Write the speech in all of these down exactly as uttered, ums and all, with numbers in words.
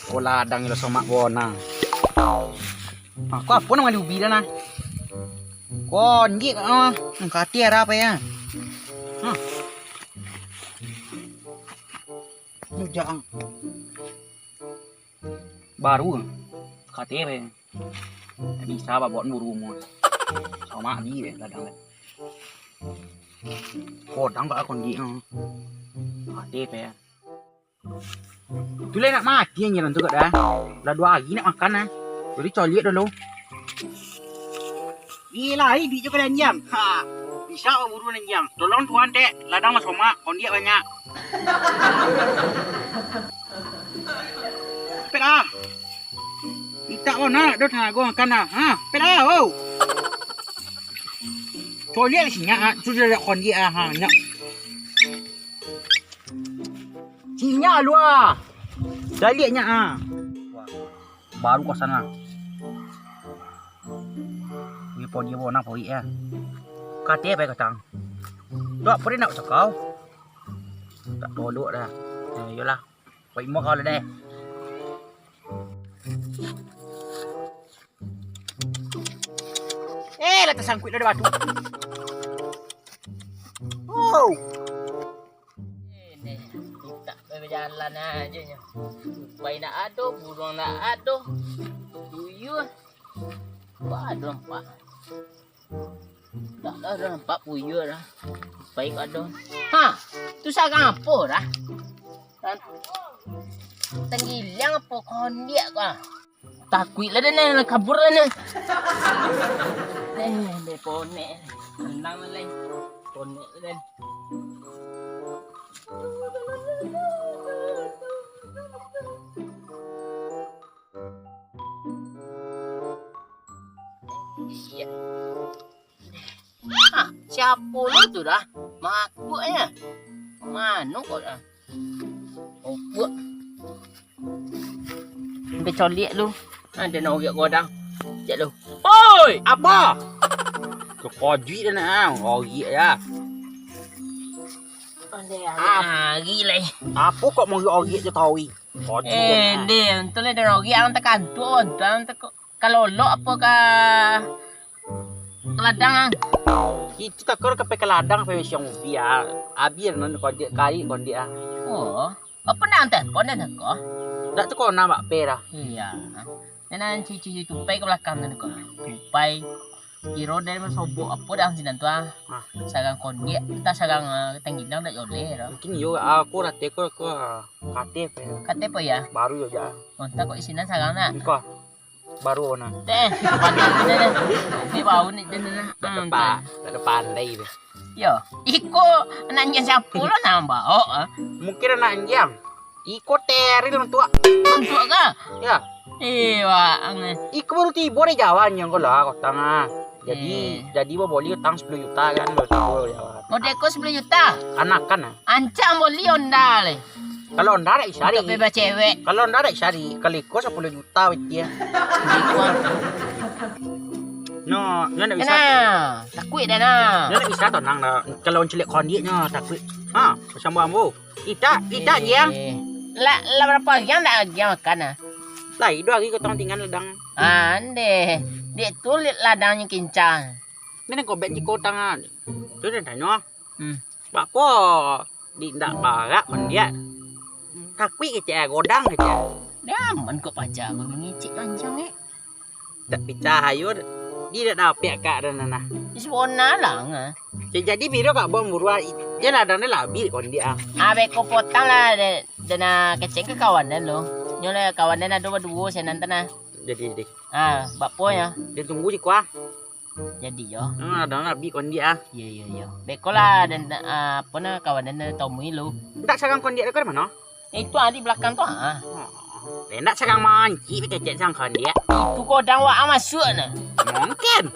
Ko ladang lo somak bona. Ha, ko apo namo ubi dah nah? Konjik ah, kati arah apa ya? Ha. Rujak ang. Baru kati apa ya? Tak bisa babok buru mo. Somak di deh ladang deh. Kodang kak konjik ang. Kati apa ya? Tu lah nak mati anjiang tu kak dah. Lah duo hari nak makan ah. Jadi coliak dulu. Ih, lai duit jo kalian anjiang. Ha. Bisa baburu anjiang. Tolong tuan dek, ladang basomak, kondiak banyak. Pet ah. Mintak kau nak dah tanago makan dah. Ha, pet ah. Oh. Coliak lah sinyak ah. Tu dah kondiak ah. Ha, nyak. Sinyak lua. Caliak nyak ah. Baru kau sana. Wih, podi apa nak podi ya? Kati apa kata? Dok podi nak cakau. Tak tolok dah. Eh, iyolah. Kau imo kau lah deh. Eh, lah tersangkut dah batu. Oh. Ini, mintak bajalan aja nyo. Tupai nak ado, buruang nak ado. Tuyul. Kok ado nampak? Tak lah ado nampak tuyul dah. Tupai kok ado. Ha, tu sarang apo dah? Tenggiling apo kondiak kah? Takuik lah den, lah kabur lah den. Eh, den ponek. Tenang lah, den. Ponek lah den. Siap. Ah, siapo lo tu dah? Makuknyo. Mano kok dah? Opuk. Sampai coliak lu. Ada nak oriak godang. Cek lu. Oi, apa? Kekojuik dah nak, ah, oriak ya. Ada hari lai. Apa kok mau oriak je tahu? Kojuik dah Eh, nak. Deh, untung lah ada oriak, ang takantuk, untung ang tak Ka lolok apo ka, ka ladang ang? Itu takah ka pai ka ladang, pai siang ubi ah. Abih nan kondiak, kai kondiak ah. Oh, apo nan telepon den ko? Dak tu kona bak pe dah. Iya. Nan cici tupai ka balakang nan ko. Tupai. Kiro dari masobok apo dah sinan tu ah. Ah. Sarang kondiak, entah sarang ah, tengginang dak joleh dah. Mungkin yo aku rate ko, ko, ah, kate pe. Kate pe ya? Baru yo ja. Oh, entah kok isinan sarang nak. Engko. Baru nah. Deh, pandai tu deh. Tapi bau ni dia nah. Tak ada Hmm, pa-, tak ada pandai tu. Yo, iko anaknya siapa lo nambah? Oh, ah. Mungkin anak anjiang. Iko teril untuk Untuk ka? Ya. Eh, wah, aneh. Iko baru tibo dari Jawa anjiang ko lah kota ah. Jadi, Eh. jadi bo boli utang sepuluh juta kan baru tibo dari Jawa. Model ko sepuluh juta. Anakan ah. Ancang boli Honda le. Kalau Honda dak bisa Untuk di. Bebas cewek. Kalau Honda dak bisa di. Kalau iko sepuluh juta weh dia. Beli kuang. No, nyo ndak bisa. Nah, takuik dah nah. Nyo ndak bisa tonang dah. Kalau ciliak kondiak nyo takuik. Ha, sambung ambo. Itak, itak jiang. Eh, Lah, lah berapa hari ndak lagi makan ah? Lah, iduo hari kotong tinggal ladang. Ah, ndeh. Dek tu li-, ladangnyo kincang. Ni nang kobek ciko tangan. Tu dah tanyo. Hmm. Bako di ndak barak kondiak. Takuik kecek godang kecek. Dah aman kok paja aku mangecek panjang eh. Tak picahayo, di dak dapek kak dan nah. Is bona lah nga. Jadi biro kak bom buruan. Dia ladang dia labik kondiak ah. Ah, beko potang lah de-, dana kecek ke kawan dan lo. Nyo lah kawan dan ado baduo sinan tanah. Jadi deh. Ah, bakpo ya. Dia tunggu di kuah. Jadi yo. Hmm, ada nak bi kondiak ah. Iya iya iya. Beko lah dan ah, apa nah kawan dan tomui lu. Tak sarang kondiak dekat mana? Itu ah di belakang tu ah. Enak sarang mancik kecek sarang kondiak. Itu kodang wak masuk nah. Mungkin.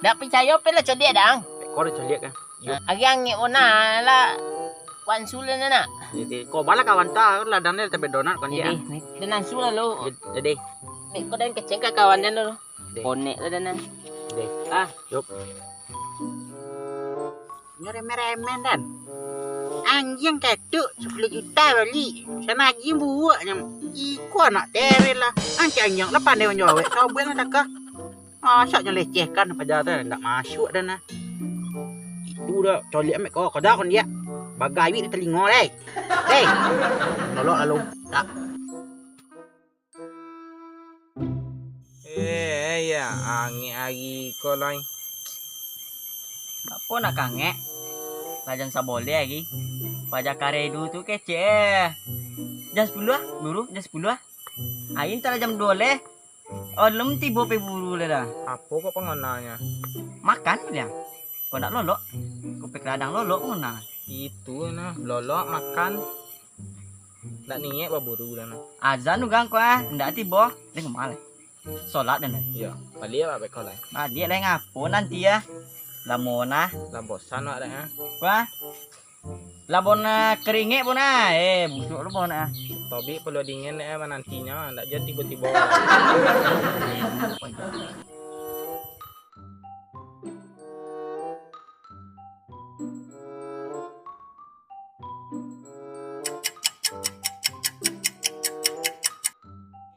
Dak percaya pe lah codiak dang. Beko ada codiak kan. Nah, agi angin ona lah kuan sulen nak. Jadi kau bala kawan ta ladang dia tapi donat kondiak. Jadi, dan langsung lah lo. Jadi. Beko dan kecek kawan dan lo. Deh. Konek lah dah nah. Deh. Ah, yup. Nyo remeh-remeh dan. Anjiang katuk sapuluah juta bali. Sanajim buruaknyo. Iko anak terel lah. Ancak anjiang lah pandai manjawek. Sabuang lah takah. Masak nyo lecehkan paja tu, ndak masuak dah nah. Itu dah, coliak amek ko, kada kon dia. Bagawik di talingo, deh. Deh. Tolok lalu. Tak. Eh, ya, angek ari ko lai. Apo nak kangek? Lah jam saboleh ari. Paja karedu tu kecek, eh. Jam sapuluah, guru, jam sapuluah. Ari antaro jam duo leh. Alun tibo pai buru lai dah. Apo kok pangonanyo? Makan, Liang. Kok ndak lolok? Kok pai ka ladang lolok pangonanyo. Itu nah, lolok makan. Ndak niaik baburu dah nah. Azan urang ko ah, ndak tibo. Deh, kumalah. Solat dah nah. Iyo, baliak beko lai. Baliak lai ngapo nanti ah? Lamo nah. Lah bosan wak dah, ha? Wah. Lah bona keringek bona, eh, busuk tu bona. Tobik perlu dingin, eh, manantinyo, ndak jan tibo-tibo.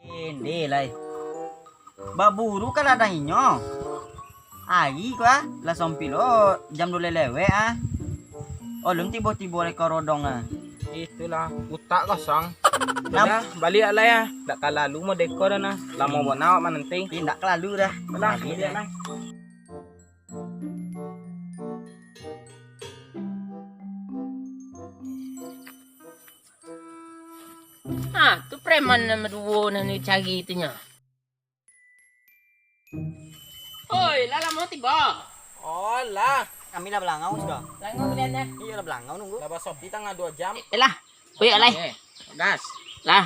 Ende lai. Baburu ka ladang inyo. Ari ko ah, lah sompilo jam duo lewek ah. Alun tibo-tibo lai ka rodong ah. Itulah, utak kosong. Nam- Udah, baliak lah ya. Ndak ka lalu modeko dah nah. Lamo bona awak mananti. Ih, ndak ka lalu dah. Udah, baliak lah. Ha, tu preman nomor duo nan dicari tu nyo. Oi, lah lamo tibo? Oh, lah. Kami lah balangau sudah. Balangau kalian, eh? Iyo, lah balangau nunggu. Lah basopi tangah duo jam. Eh, lah. Koyok lai. Eh, gas. Lah.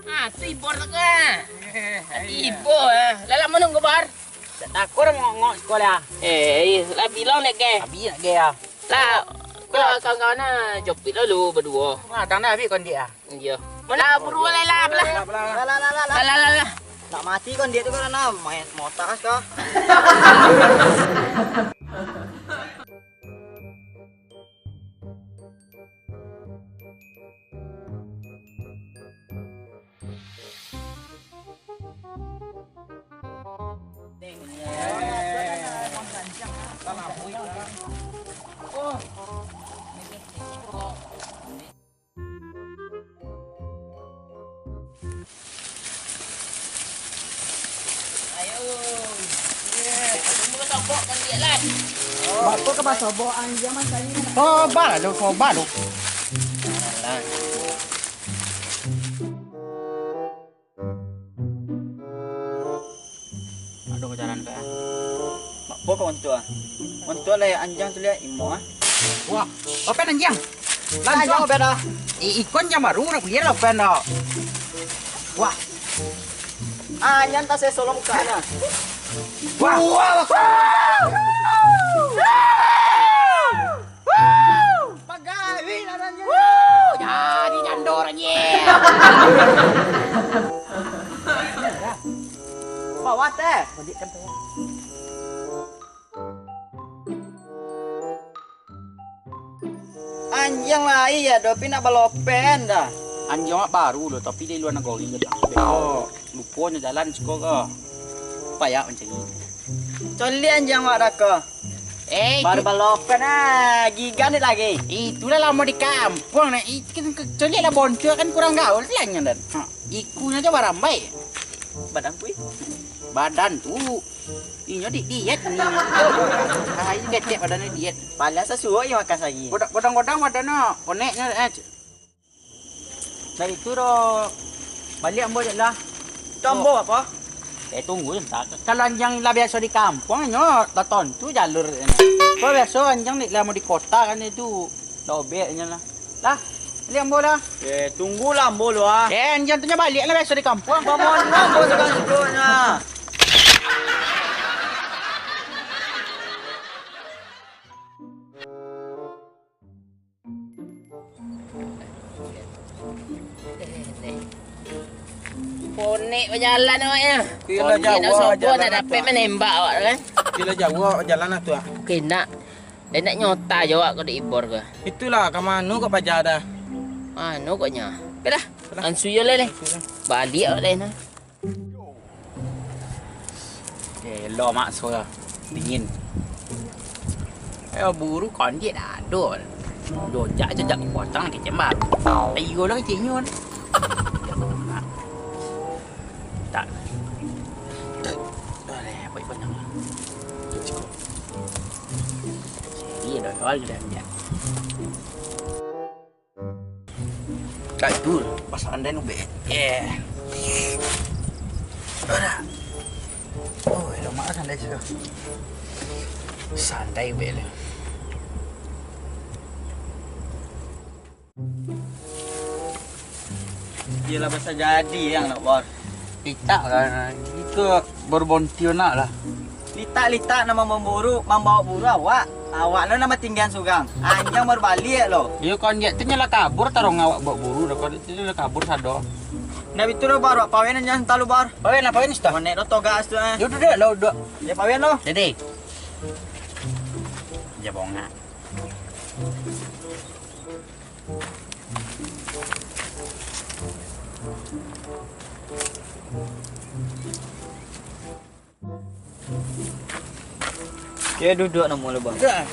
Ah, tu Ibor tu kan? Ibor, ah. Lah lamo nunggu, Bor? Tak takut ngok-ngok sekolah. Eh, eh, lah bilang dek ke? Abi nak ke ah. Lah, kalau kawan-kawan ah, jopit lalu berdua. Nah, tang dah habis kondik ah. Iya. Lah, buru lah, lah, lah. Lah, lah, lah, lah, lah. Lah, lah, lah, lah. Nak mati kondik tu kan, nah, main motor kah? Ayo. Tunggu sobok kan dia lah. Bako ka basobok anjing mah tadi. Sobok lah tu, sobok tu. Alah. Aduh, jalan ka. Bako ka montuak ah. Montuak lah anjing tu liak imo ah. Wah, open anjing. Lanjang open dah. I-, ikon jam baru nak kuliah lah open dah. Wah. Ah, nyan tas saya solong ka na. Wah. Wah. Pagawi lah nyan. Jadi jandor anjing. Bawah teh. Anjiang lai ado, tapi nak balopen dah. Anjiang awak baru lo, tapi dari lua nagori ko. Beko, luponyo jalan siko ko. Payak mancari. Coliak anjiang awak dah ko. Eh, baru balopen ah, gigan dek lagi. Itulah lamo di kampuang nah. Coliak lah bontuak kan kurang gaul tu lah nyo dan. Ha, ikunyo aja barambai. Badan kui. Badan tu. Inyo di diet ni. Ah, ini ketek badannyo diet. Paliang sasuo inyo makan sagi. Godang-godang badannyo, koneknyo, eh. Dari tu doh, baliak ambo je lah. Tu ambo apo? Eh, tunggu sebentar. Kalau anjiang lah biaso di kampuang, nyo lah tontu jalur. Kalau biaso anjiang ni lah mau di kota kan itu. Lobek nyo lah. Lah, baliak ambo lah. Eh, tunggulah ambo lu ah. Eh, anjiang tu nyo baliak lah biaso di kampuang. Pamono ambo sudah sibuknyo. Nek bajalan awaknyo. Kilo jauah nak bajalan nak tu, dapek ah. Manembak awak tu kan. Kilo jauah awak bajalan lah tu, ah. Oke, nak. Dak nak nyota jo awak ko dek Ibor ko. Itulah, ka mano ko paja dah. Mano ko nyo. Oke lah. Oke lah. Ansu yo lah, leh. Ansu lah. Baliak awak lai nah. Elok mak suara. Dingin. Eh, buru kondiak dah ado. Jojak-jojak potong kecek baru. Iyo lah keceknyo. Tak. Boleh, buat potong. Cukup. Jadi, dah awal kita lihat. Kak Dul, pasang andai ubek. Eh. Ada. Oh, ada mak andai sudah. Sandai ubek lah. Iyolah, basa jadi yang nak, Bor. Litak lah, iko baru bonti nak lah. Litak-litak nan mamburu, mambawa buru awak. Awak lo nan batinggian surang. Anjiang baru baliak lo. Iyo, kondiak tu nyo lah kabur, tarong awak bawa buru dah, kondiak tu nyo lah kabur sado. Ndak bitu lo, Bor, pawen anjiang talu, Bor. Pawen lah, pawen sudah. Monek lo togas tu, eh. Yo, duduak lo, duduak. Ya, pawen lo. Jadi. Ya, bongak. Oke, duduak namo lo, Bang. Sudah.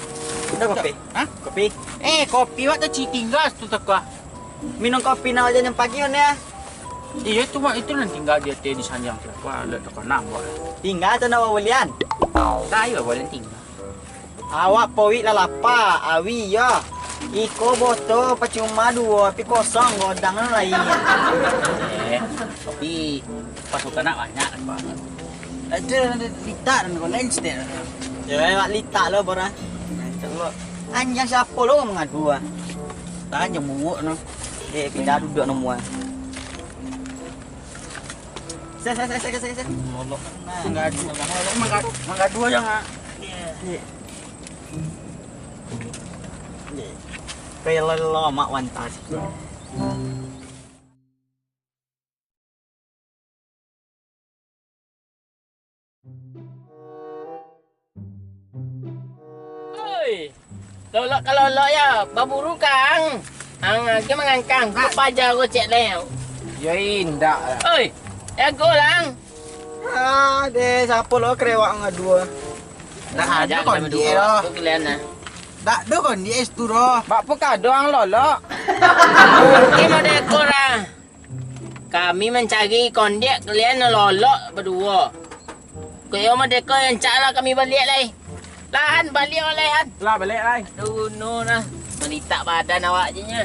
Sudah kopi? Hah? Kopi? Eh, kopi wak tu cik tingga tu teko. Minum kopi nak aja yang pagi on ya. Iyo, tu wak itu nan tingga di ateh di sanjang tu. Wah, lek teko nambah. Tingga tu nak bulian. Tayo bulian tingga. Awak poik lah lapa, awi yo. Iko boto pacuma duo, tapi kosong godang nan lain. Eh, tapi pasukan nak banyak kan, Bang? Ada, ada litak dan kau lain setiap. Ya, awak litak lo, Bor, ah. Anjang siapo lo mangadu, ah? Tanya muwok no. Eh, pindah duduak no muwok. Sek, sek, sek, sek, sek, sek. Molok. Nah, mangadu. Mangadu, mangadu aja, Ngak. Iya. Iya. Iya. Kayak lelo mak wantas. Oi, lolok ka lolok ya, baburu kang. Ang agi mangangkang, ku paja ko cek leo. Yo indak lah. Oi, jago lang. Ah, deh, siapo lo kerewak ngadua? Ndak ado kondiak lah. Ndak ado kondiak situ doh. Bak pu kado ang lolok. Mungkin ado ekor ah. Kami mancari kondiak kalian nan lolok baduo. Kok iyo mah deko, rancak lah kami baliak lai. Lah, Han, baliak lai, Han. Lah, baliak lai. Aduh, no nah. Malitak badan awak je nyo.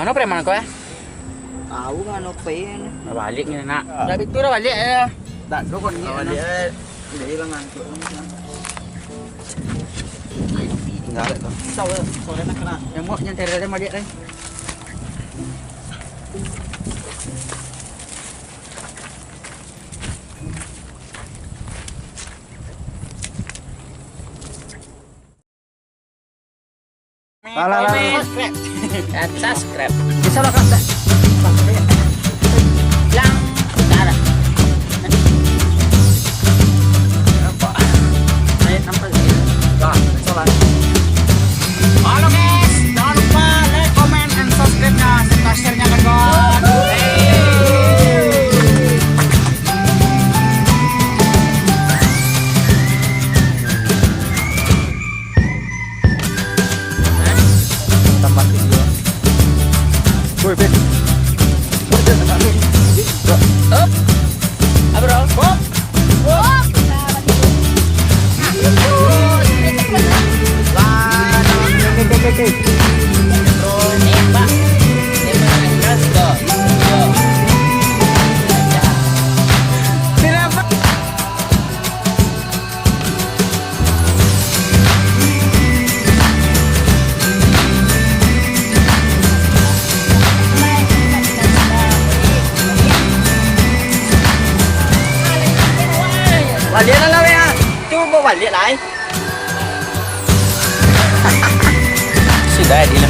Mano preman ko, eh? Tahu kan apa ini? Baliak ni, nak. Dah itu dah baliak, eh. Dah tu kon ni. Baliak, eh. Jadi lah ngantuk. Tinggal tu. Tahu, sore nak kena. Yang mau nyantai dia baliak, eh. Lah, lah, lah, lah. Komen, dan subscribe. Bisa lah, Kak. Bilang, darah. Nampak. Saya nampak. Wah, salah. Halo, guys, jangan lupa like, comment, and subscribe-nya, serta share-nya, kawan. Hey. Tambah video. Woi, Ben. Up. Apa, bro? Up. Up. Tembak. Tembak. Gas, go. Go. Kenapa? Baliak lah, lah, weh, ah. Tu mau baliak lah, eh. Sudah, dia